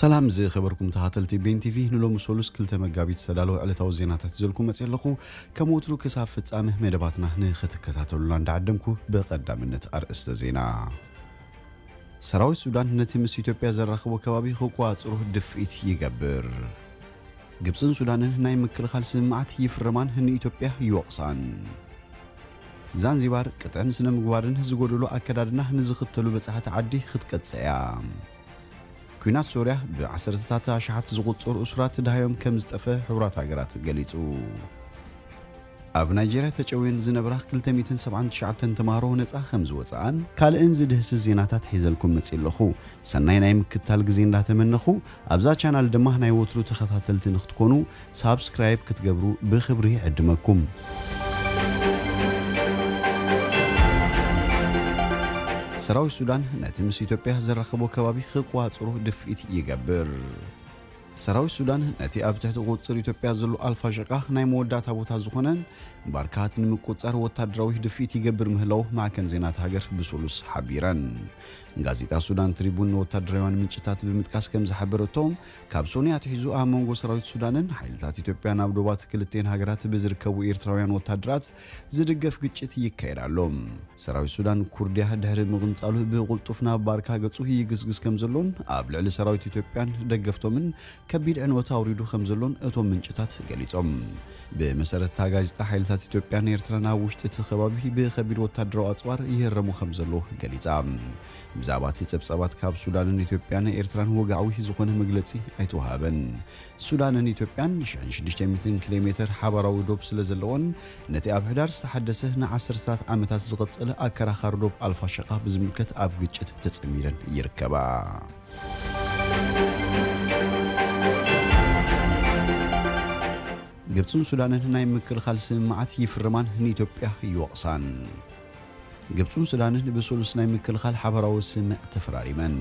ሰላም ዝኸበርኩም ተኸታተልቲ ቤን ቲቪ፣ ንሎሚ ሰሉስ ክልተ መጋቢት ዝተዳለወ ዕለታዊ ዜናታት ሒዘልኩም መፅእ ኣለኹ። ከም ወትሩ ክሳብ ፍጻመ መደባትና ንኽትከታተሉና እንዳዓደምኩ፣ ብቐዳምነት ኣርእስተ ዜና። ሰራዊት ሱዳን ነቲ ምስ ኢትዮጵያ ዘራኽቦ ከባቢ ክቋጽሩ ድፍኢት ይገብር። ግብጽን ሱዳንን ናይ ምክልኻል ስምምዓት ይፍርማን ንኢትዮጵያ ይወቕሳን። ዛንዚባር ቅጥዕን ስነ ምግባርን ዝጎደሎ ኣከዳድና ንዝኽተሉ በጻሕቲ ዓዲ ክትቀጽዕ እያ። ኲናት ሶርያ ብዓሰርተታት ኣሽሓት ዝቑጸሩ እሱራት ደሃዮም ከም ዝጠፈ ሕቡራት ሃገራት ገሊጹ። ኣብ ናይጄርያ ተጨውየን ዝነበራ ክልተ ሚእትን ሰብዓን ትሽዓተን ተማሃሮ ነጻ ከም ዝወጽኣን ካልእን ዝድህስስ ዜናታት ሒዘልኩም መጽእ ኣለኹ። ሰናይ ናይ ምክትታል ግዜ እንዳተመነኹ፣ ኣብዛ ቻናል ድማ ናይ ወትሩ ተኸታተልቲ ንክትኮኑ ሳብስክራይብ ክትገብሩ ብኽብሪ ይዕድመኩም። ሰራዊት ሱዳን ነቲ ምስ ኢትዮጵያ ዘራኸቦ ከባቢ ክቋጽሩ ድፍኢት ይገብር። ሰራዊት ሱዳን ነቲ ኣብ ትሕቲ ቁጽጽር ኢትዮጵያ ዘሎ ኣልፋሸቃ ናይ መወዳእታ ቦታ ዝኾነ ባርካት ንምቁጽጻር ወታደራዊ ድፍኢት ይገብር ምህላው ማዕከን ዜናት ሃገር ብሰሉስ ሓቢረን። ጋዜጣ ሱዳን ትሪቡን ንወታደራውያን ምንጭታት ብምጥቃስ ከም ዝሓበረቶ፣ ካብ ሶኒ ኣትሒዙ ኣብ መንጎ ሰራዊት ሱዳንን ሓይልታት ኢትዮጵያን ኣብ ዶባት ክልቴን ሃገራት ብዝርከቡ ኤርትራውያን ወታደራት ዝድገፍ ግጭት ይካየድ ኣሎ። ሰራዊት ሱዳን ኩርድያ ድሕሪ ምቕንጻሉ ብቕልጡፍ ናብ ባርካ ገጹ ይግስግስ ከም ዘሎን ኣብ ልዕሊ ሰራዊት ኢትዮጵያን ደገፍቶምን ከቢድ ዕንወት ኣውሪዱ ከም ዘሎን እቶም ምንጭታት ገሊጾም። ብመሰረት እታ ጋዜጣ፣ ሓይልታት ኢትዮጵያን ኤርትራን ኣብ ውሽጢ እቲ ከባቢ ብኸቢድ ወታደራዊ ኣጽዋር ይህረሙ ከም ዘሎ ገሊጻ። ብዛዕባ እቲ ጸብጻባት ካብ ሱዳንን ኢትዮጵያን ኤርትራን ወግዓዊ ዝኾነ መግለጺ ኣይተዋሃበን። ሱዳንን ኢትዮጵያን ሽሕን ሽዱሽተ ሚእትን ኪሎ ሜትር ሓባራዊ ዶብ ስለ ዘለወን፣ ነቲ ኣብ ሕዳር ዝተሓደሰ ንዓሰርተታት ዓመታት ዝቐጸለ ኣከራኻሪ ዶብ ኣልፋሸቃ ብዝምልከት ኣብ ግጭት ተጸሚደን ይርከባ። ግብጽን ሱዳንን ናይ ምክልኻል ስምምዓት ይፍርማን ንኢትዮጵያ ይወቕሳን። ግብጽን ሱዳንን ብሰሉስ ናይ ምክልኻል ሓባራዊ ስምምዕ ተፈራሪመን።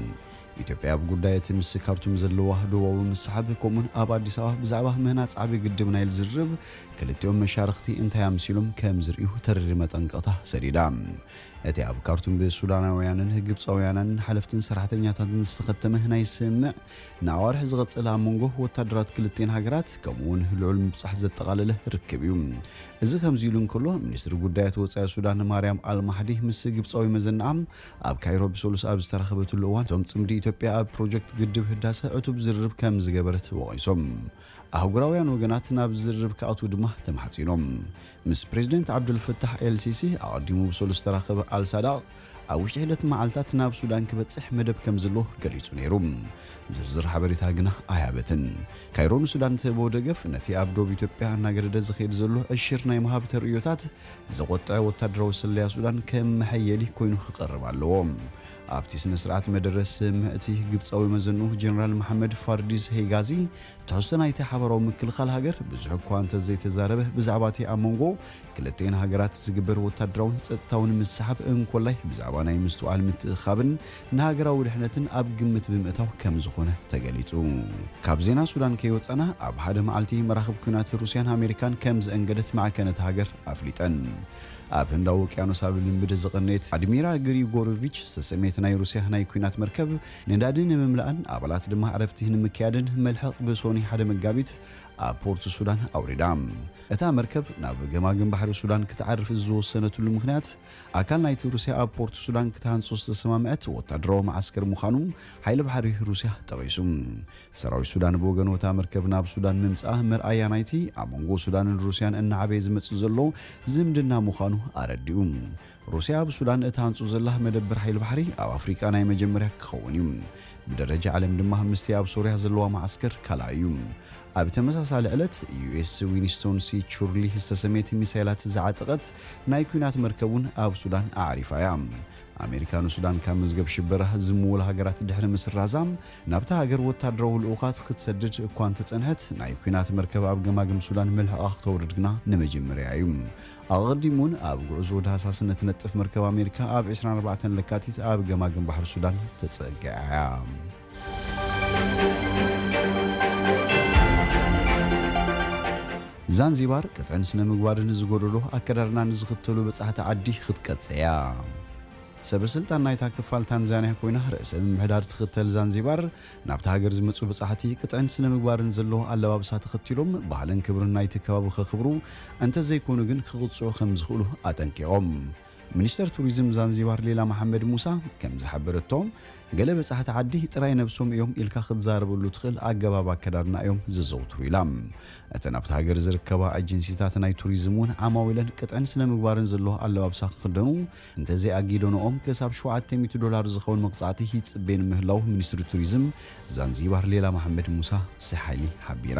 ኢትዮጵያ ኣብ ጉዳይ እቲ ምስ ካርቱም ዘለዋ ዶባዊ ምስሓብ፣ ከምኡውን ኣብ ኣዲስ ኣበባ ብዛዕባ ምህናጽ ዓቢ ግድብ ናይል ዝርርብ፣ ክልቲኦም መሻርኽቲ እንታይ ኣምሲሎም ከም ዝርእዩ ተሪር መጠንቀቕታ ሰዲዳ። እቲ ኣብ ካርቱም ብሱዳናውያንን ግብጻውያንን ሓለፍትን ሰራሕተኛታትን ዝተኸተመ ናይ ስምምዕ፣ ንኣዋርሕ ዝቐጸለ ኣብ መንጎ ወታደራት ክልቲኤን ሃገራት፣ ከምኡውን ልዑል ምብጻሕ ዘጠቓለለ ርክብ እዩ። እዚ ከምዚ ኢሉ እንከሎ፣ ሚኒስትሪ ጉዳያት ወጻኢ ሱዳን ማርያም ኣልማሕዲ ምስ ግብጻዊ መዘናኣ ኣብ ካይሮ ብሰሉስ ኣብ ዝተራኸበትሉ እዋን፣ እቶም ጽምዲ ኢትዮጵያ ኣብ ፕሮጀክት ግድብ ህዳሰ ዕቱብ ዝርርብ ከም ዝገበረት ወቒሶም። ኣህጉራውያን ወገናት ናብ ዝርርብ ክኣትዉ ድማ ተማሕጺኖም። ምስ ፕሬዚደንት ዓብዱልፈታሕ ኤልሲሲ ኣቐዲሙ ብሰሉስ ዝተራኸበ ኣልሳዳቕ፣ ኣብ ውሽጢ ሒደት መዓልታት ናብ ሱዳን ክበጽሕ መደብ ከም ዘሎ ገሊጹ ነይሩ። ዝርዝር ሓበሬታ ግና ኣይሃበትን። ካይሮ ንሱዳን ትህቦ ደገፍ፣ ነቲ ኣብ ዶብ ኢትዮጵያ እናገደደ ዝኸይድ ዘሎ ዕሽር ናይ ምሃብ ተርእዮታት ዘቖጥዐ ወታደራዊ ስለያ ሱዳን ከም መሐየሊ ኮይኑ ክቐርብ ኣለዎ። ኣብቲ ስነ ስርዓት መደረ ስምምዕ፣ እቲ ግብጻዊ መዘንኡ ጀነራል መሓመድ ፋርዲዝ ሄጋዚ፣ ትሕዝቶ ናይቲ ሓባራዊ ምክልኻል ሃገር ብዙሕ እኳ እንተዘይተዛረበ፣ ብዛዕባ እቲ ኣብ መንጎ ክልቲኤን ሃገራት ዝግበር ወታደራውን ጸጥታውን ምስሓብ እንኮላይ ብዛዕባ ናይ ምስትውዓል ምትእኻብን ንሃገራዊ ድሕነትን ኣብ ግምት ብምእታው ከም ዝኾነ ተገሊጹ። ካብ ዜና ሱዳን ከይወጻና፣ ኣብ ሓደ መዓልቲ መራኽብ ኲናት ሩስያን ኣሜሪካን ከም ዘእንገደት ማዕከን እታ ሃገር ኣፍሊጠን። ኣብ ህንዳዊ ውቅያኖስ ኣብ ልምምድ ዝቐነየት ኣድሚራል ግሪጎሮቪች ዝተሰምየት ናይ ሩስያ ናይ ኲናት መርከብ፣ ነዳዲ ንምምላእን ኣባላት ድማ ዕረፍቲ ንምክያድን መልሕቕ ብሶኒ ሓደ መጋቢት ኣብ ፖርት ሱዳን ኣውሪዳ። እታ መርከብ ናብ ገማግም ባሕሪ ሱዳን ክትዓርፍ ዝወሰነትሉ ምኽንያት፣ ኣካል ናይቲ ሩስያ ኣብ ፖርት ሱዳን ክትሃንጾ ዝተሰማምዐት ወታደራዊ መዓስከር ምዃኑ ሓይሊ ባሕሪ ሩስያ ጠቒሱ። ሰራዊት ሱዳን ብወገኑ፣ እታ መርከብ ናብ ሱዳን ምምጻኣ መርኣያ ናይቲ ኣብ መንጎ ሱዳንን ሩስያን እናዓበየ ዝመጽእ ዘሎ ዝምድና ምዃኑ ኣረዲኡ። ሩስያ ኣብ ሱዳን እትሃንጾ ዘላ መደበር ሓይሊ ባሕሪ ኣብ ኣፍሪቃ ናይ መጀመርያ ክኸውን እዩ። ብደረጃ ዓለም ድማ ምስቲ ኣብ ሶርያ ዘለዋ መዓስከር ካልኣይ እዩ። ኣብ ተመሳሳሊ ዕለት፣ ዩ ኤስ ዊንስቶን ሲ ቹርሊ ዝተሰመየት ሚሳይላት ዝዓጠቐት ናይ ኲናት መርከብ እውን ኣብ ሱዳን ኣዕሪፋ እያ። ኣሜሪካ ንሱዳን ካብ መዝገብ ሽበራ ዝምወላ ሃገራት ድሕሪ ምስራዛ፣ ናብታ ሃገር ወታደራዊ ልኡኻት ክትሰድድ እኳ እንተጸንሐት፣ ናይ ኲናት መርከብ ኣብ ገማግም ሱዳን መልሕቓ ክተውርድ ግና ንመጀመርያ እዩ። ኣቐዲሙን ኣብ ጉዕዞ ዳህሳስ እትነጥፍ መርከብ ኣሜሪካ ኣብ ዕስራን ኣርባዕተን ለካቲት ኣብ ገማግም ባሕሪ ሱዳን ተጸጊዓ እያ። ዛንዚባር ቅጥዕን ስነ ምግባርን ዝጎደሎ ኣከዳድና ንዝኽተሉ በጻሕቲ ዓዲ ክትቀጽዕ እያ። ሰበ ስልጣን ናይታ ክፋል ታንዛንያ ኮይና ርእሰ ምምሕዳር ትኽተል ዛንዚባር፣ ናብታ ሃገር ዝመጹ በጻሕቲ ቅጥዕን ስነ ምግባርን ዘለዎ ኣለባብሳ ተኸቲሎም ባህልን ክብርን ናይቲ ከባቢ ከኽብሩ፣ እንተዘይኮኑ ግን ክቕጽዑ ከም ዝኽእሉ ኣጠንቂቖም። ሚኒስተር ቱሪዝም ዛንዚባር ሌላ መሓመድ ሙሳ ከም ዝሓበረቶ፣ ገለ በጻሕቲ ዓዲ ጥራይ ነብሶም እዮም ኢልካ ክትዛረበሉ ትኽእል ኣገባብ ኣከዳድና እዮም ዘዘውትሩ ኢላ። እተን ኣብታ ሃገር ዝርከባ ኣጀንሲታት ናይ ቱሪዝም እውን ዓማዊለን ቅጥዕን ስነ ምግባርን ዘለዎ ኣለባብሳ ክኽደኑ እንተዘይኣጊደንኦም ክሳብ ሸውዓተ ሚእቲ ዶላር ዝኸውን መቕጻዕቲ ይጽበየን ምህላው ሚኒስትሪ ቱሪዝም ዛንዚባር ሌላ መሓመድ ሙሳ ስሓይሊ ሓቢራ።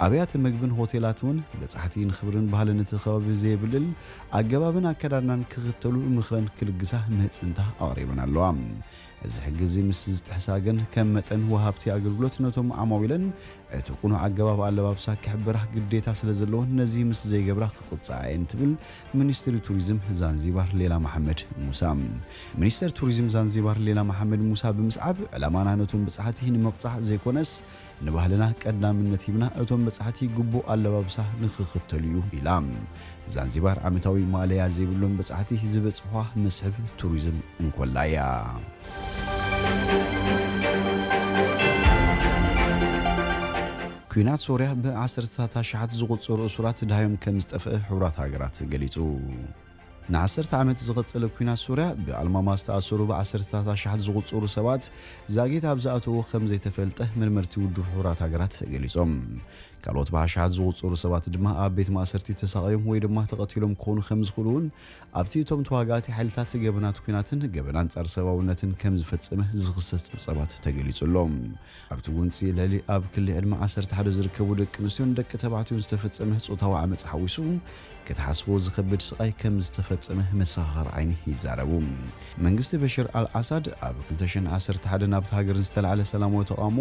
ኣብያተ መግብን ሆቴላት እውን በጻሕቲ ንኽብርን ባህልን እቲ ከባቢ ዘየብልል ኣገባብን ኣከዳድናን ክኽተሉ ምኽረን ክልግሳ ምህጽንታ ኣቕሪበን ኣለዋ። እዚ ሕጊ እዚ ምስ ዝጥሕሳ ግን ከም መጠን ወሃብቲ ኣገልግሎት ነቶም ዓማዊለን እቲ ቅኑዕ ኣገባብ ኣለባብሳ ክሕብራ ግዴታ ስለ ዘለወን ነዚ ምስ ዘይገብራ ክቕጽዓ እየን ትብል ሚኒስትሪ ቱሪዝም ዛንዚባር ሌላ መሓመድ ሙሳ። ሚኒስተር ቱሪዝም ዛንዚባር ሌላ መሓመድ ሙሳ ብምስዓብ ዕላማና ነቶም በጻሕቲ ንምቕጻዕ ዘይኮነስ ንባህልና ቀዳምነት ሂብና እቶም በጻሕቲ ግቡእ ኣለባብሳ ንኽኽተሉ እዩ ኢላ። ዛንዚባር ዓመታዊ ማእለያ ዘይብሎም በጻሕቲ ዝበጽሑዋ መስሕብ ቱሪዝም እንኮላ እያ። ኲናት ሶርያ ብዓሰርተታት ኣሽሓት ዝቑጸሩ እሱራት ደሃዮም ከም ዝጠፍአ ሕቡራት ሃገራት ገሊጹ። ንዓሰርተ ዓመት ዝቐጸለ ኲናት ሶርያ ብኣልማማ ዝተኣሰሩ ብዓሰርተታት ኣሽሓት ዝቑጸሩ ሰባት ዛጊት ኣብ ዝኣተዎ ከም ዘይተፈልጠ መርመርቲ ውድብ ሕቡራት ሃገራት ገሊጾም። ካልኦት ብኣሽሓት ዝቑጸሩ ሰባት ድማ ኣብ ቤት ማእሰርቲ ተሳቕዮም ወይ ድማ ተቐቲሎም ክኾኑ ከም ዝኽእሉ እውን ኣብቲ እቶም ተዋጋእቲ ሓይልታት ገበናት ኲናትን ገበን ኣንጻር ሰብኣውነትን ከም ዝፈጸመ ዝኽሰስ ጸብጻባት ተገሊጹ ኣሎ። ኣብቲ ጎንጺ ልዕሊ ኣብ ክሊ ዕድመ ዓሰርተ ሓደ ዝርከቡ ደቂ ኣንስትዮን ደቂ ተባዕትዮን ዝተፈጸመ ጾታዊ ዓመጽ ሓዊሱ ክትሓስቦ ዝኸብድ ስቓይ ከም ዝተፈጸመ መሰኻኽር ዓይኒ ይዛረቡ። መንግስቲ በሽር ኣልኣሳድ ኣብ ክልተ ሽሕን ዓሰርተ ሓደን ኣብታ ሃገር ዝተላዕለ ሰላማዊ ተቓውሞ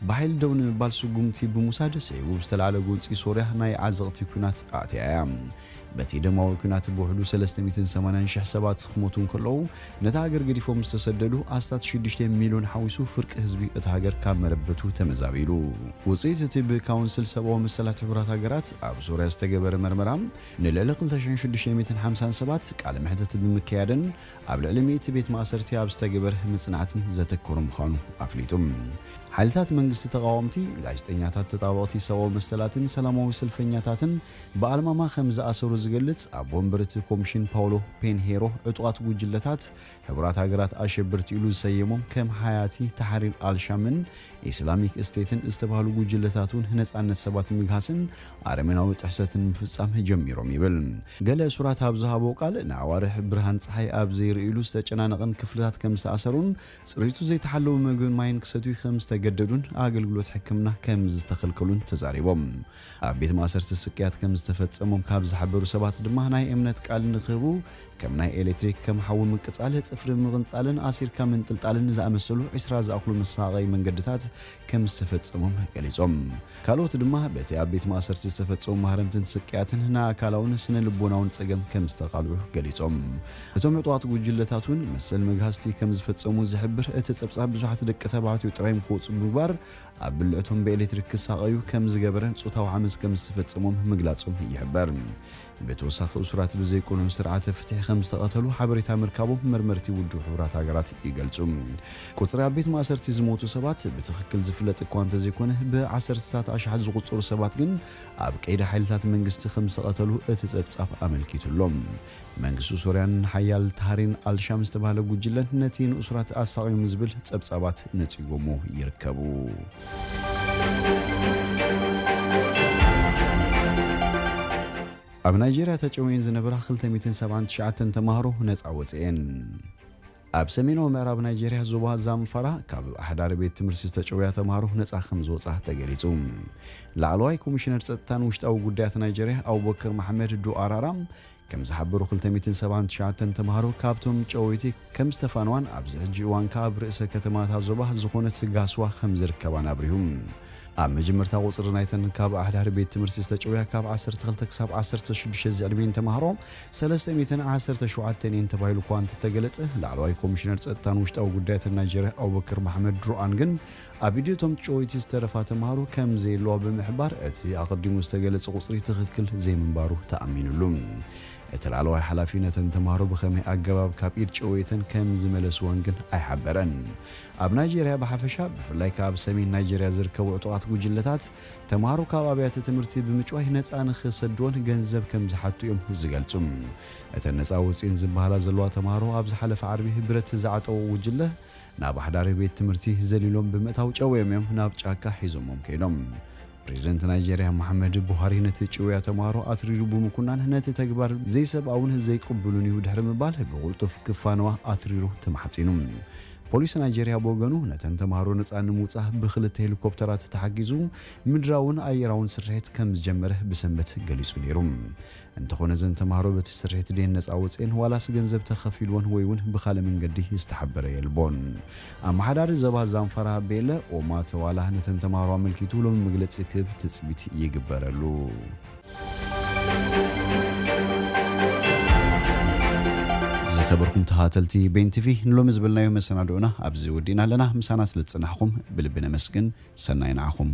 ብሓይሊ ደው ንምባል ስጉምቲ ብምውሳድ ስዒቡ ብዝተላዕለ ጎንጺ ሶርያ ናይ ዓዘቕቲ ኲናት ኣትያ እያ። በቲ ደማዊ ኲናት ብውሕዱ ሰለስተ ሚእትን ሰማንያን ሽሕ ሰባት ክሞቱ እንከለዉ፣ ነታ ሃገር ገዲፎም ዝተሰደዱ ኣስታት ሽዱሽተ ሚልዮን ሓዊሱ ፍርቂ ህዝቢ እታ ሃገር ካብ መረበቱ ተመዛቢሉ። ውጽኢት እቲ ብካውንስል ሰብኣዊ መሰላት ሕቡራት ሃገራት ኣብ ሶርያ ዝተገበረ መርመራ፣ ንልዕሊ ክልተ ሽሕን ሽዱሽተ ሚእትን ሓምሳን ሰባት ቃለ መሕትት ብምክያድን ኣብ ልዕሊ ሚእቲ ቤት ማእሰርቲ ኣብ ዝተገበረ ምጽናዕትን ዘተኮረ ምዃኑ ኣፍሊጡ። ሓይልታት መንግስቲ፣ ተቓወምቲ፣ ጋዜጠኛታት፣ ተጣበቕቲ ሰብኣዊ መሰላትን ሰላማዊ ሰልፈኛታትን ብኣልማማ ከም ዝኣሰሩ ዝገልጽ ኣብ ወንበር እቲ ኮሚሽን ፓውሎ ፔንሄሮ፣ ዕጡቓት ጉጅለታት ሕቡራት ሃገራት ኣሸበርቲ ኢሉ ዝሰየሞም ከም ሓያቲ ታሕሪር ኣልሻምን ኢስላሚክ ስቴትን ዝተባህሉ ጉጅለታት እውን ነጻነት ሰባት ምግሃስን ኣረሜናዊ ጥሕሰትን ምፍጻም ጀሚሮም ይብል። ገለ እሱራት ኣብ ዝሃቦ ቃል፣ ንኣዋርሕ ብርሃን ጸሓይ ኣብ ዘይርእይሉ ዝተጨናነቐን ክፍልታት ከም ዝተኣሰሩን ጽሬቱ ዘይተሓለወ ምግብን ማይን ክሰትዩ ከም ዝተገደዱን ኣገልግሎት ሕክምና ከም ዝተኸልከሉን ተዛሪቦም። ኣብ ቤት ማእሰርቲ ስቅያት ከም ዝተፈጸሞም ካብ ዝሓበሩ ሰባት ድማ ናይ እምነት ቃል ንክህቡ ከም ናይ ኤሌክትሪክ፣ ከም ሓዊ ምቅጻል፣ ጽፍሪ ምቕንጻልን ኣሲርካ ምንጥልጣልን ዝኣመሰሉ ዕስራ ዝኣኽሉ መሳቐዪ መንገድታት ከም ዝተፈጸሞም ገሊጾም። ካልኦት ድማ በቲ ኣብ ቤት ማእሰርቲ ዝተፈጸሙ ማህረምትን ስቅያትን ንኣካላውን ስነ ልቦናውን ጸገም ከም ዝተቓልዑ ገሊጾም። እቶም ዕጡቓት ጉጅለታት እውን መሰል መግሃስቲ ከም ዝፈጸሙ ዝሕብር እቲ ጸብጻብ ብዙሓት ደቂ ተባዕትዮ ጥራዮም ክወጹ ብምግባር ኣብ ብልዕቶም ብኤሌክትሪክ ክሳቐዩ ከም ዝገበረ ጾታዊ ዓመጽ ከም ዝተፈጸሞም ምግላጾም ይሕበር። ብተወሳኺ እሱራት ብዘይቅኑዕ ስርዓተ ፍትሒ ከም ዝተቐተሉ ሓበሬታ ምርካቦም መርመርቲ ውድብ ሕቡራት ሃገራት ይገልጹ። ቁጽሪ ኣብ ቤት ማእሰርቲ ዝሞቱ ሰባት ብትኽክል ዝፍለጥ እኳ እንተዘይኮነ፣ ብዓሰርተታት ኣሽሓት ዝቑጸሩ ሰባት ግን ኣብ ቀይዲ ሓይልታት መንግስቲ ከም ዝተቐተሉ እቲ ጸብጻብ ኣመልኪቱ ኣሎ። መንግስቲ ሶርያን ሓያል ታህሪር ኣልሻም ዝተባህለ ጉጅለን ነቲ ንእሱራት ኣሳቕዮም ዝብል ጸብጻባት ነጺጎሞ ይርከቡ። ኣብ ናይጄርያ ተጨውየን ዝነበራ ክልተ ሚእትን ሰብዓን ትሽዓተን ተማሃሮ ነጻ ወጽኤን። ኣብ ሰሜናዊ ምዕራብ ናይጄርያ ዞባ ዛምፋራ ካብ ኣሕዳሪ ቤት ትምህርቲ ዝተጨውያ ተማሃሮ ነጻ ከም ዝወጻ ተገሊጹ። ላዕለዋይ ኮሚሽነር ጸጥታን ውሽጣዊ ጉዳያት ናይጄርያ ኣቡበከር መሓመድ ዱኣራራ ከም ዝሓበሩ ክልተ ሚእትን ሰብዓን ትሽዓተን ተማሃሮ ካብቶም ጨወይቲ ከም ዝተፋነዋን ኣብዚ ሕጂ እዋን ከኣ ኣብ ርእሰ ከተማታ ዞባ ዝኾነት ጋስዋ ከም ዝርከባን ኣብሪሁ። ኣብ መጀመርታ ቁጽሪ ናይተን ካብ ኣሕዳሪ ቤት ትምህርቲ ዝተጨውያ ካብ ዓሰርተ ክልተ ክሳብ ዓሰርተ ሽዱሽተ ዝዕድሜን ተማሃሮ ሰለስተ ሚእትን ዓሰርተ ሸውዓተን እየን ተባሂሉ እኳ እንተተገለጸ፣ ላዕለዋይ ኮሚሽነር ጸጥታን ውሽጣዊ ጉዳያትን ናይጄርያ ኣቡበከር መሓመድ ዱርኣን ግን ኣብ ኢድ እቶም ጨወይቲ ዝተረፋ ተማሃሮ ከም ዘየለዋ ብምሕባር፣ እቲ ኣቐዲሙ ዝተገለጸ ቁጽሪ ትኽክል ዘይምንባሩ ተኣሚኑሉ። እቲ ላዕለዋይ ሓላፊ ነተን ተምሃሮ ብኸመይ ኣገባብ ካብ ኢድ ጨወይተን ከም ዝመለስወን ግን ኣይሓበረን። ኣብ ናይጀርያ ብሓፈሻ፣ ብፍላይ ከኣ ኣብ ሰሜን ናይጀርያ ዝርከቡ ዕጡቓት ጉጅለታት፣ ተምሃሮ ካብ ኣብያተ ትምህርቲ ብምጭዋይ ነጻ ንኽሰድዎን ገንዘብ ከም ዝሓቱ እዮም ዝገልጹ። እተን ነጻ ወጺኤን ዝበሃላ ዘለዋ ተምሃሮ፣ ኣብ ዝሓለፈ ዓርቢ ብረት ዝዓጠቑ ጉጅለ፣ ናብ ኣሕዳሪ ቤት ትምህርቲ ዘሊሎም ብምእታው ጨውዮም እዮም ናብ ጫካ ሒዞሞም ከይዶም። ፕሬዝደንት ናይጀርያ መሓመድ ቡሃሪ ነቲ ጭውያ ተምሃሮ ኣትሪሩ ብምኩናን፣ ነቲ ተግባር ዘይሰብኣውን ዘይቅቡልን እዩ ድሕሪ ምባል፣ ብቕልጡፍ ክፋነዋ ኣትሪሩ ተማሕጺኑ። ፖሊስ ናይጀርያ ብወገኑ፣ ነተን ተምሃሮ ነጻ ንምውጻእ ብኽልተ ሄሊኮፕተራት ተሓጊዙ ምድራውን ኣየራውን ስርሒት ከም ዝጀመረ ብሰንበት ገሊጹ ነይሩ። እንተኾነ፣ እዘን ተምሃሮ በቲ ስርሒት ድየን ነጻ ወጺኤን፣ ዋላስ ገንዘብ ተኸፊልወን ወይ እውን ብኻልእ መንገዲ ዝተሓበረ የልቦን። ኣመሓዳሪ ዞባ ዛምፋራ ቤለ ኦማ ተዋላ ነተን ተምሃሮ ኣመልኪቱ ሎሚ መግለጺ ክህብ ትጽቢት ይግበረሉ። ዝኸበርኩም ተኸታተልቲ ቤን ቲቪ፣ ንሎሚ ዝበልናዮ መሰናድኦና ኣብዚ ወዲእና ኣለና። ምሳና ስለ ዝጸናሕኩም ብልቢ ነመስግን። ሰናይ ንዓኹም።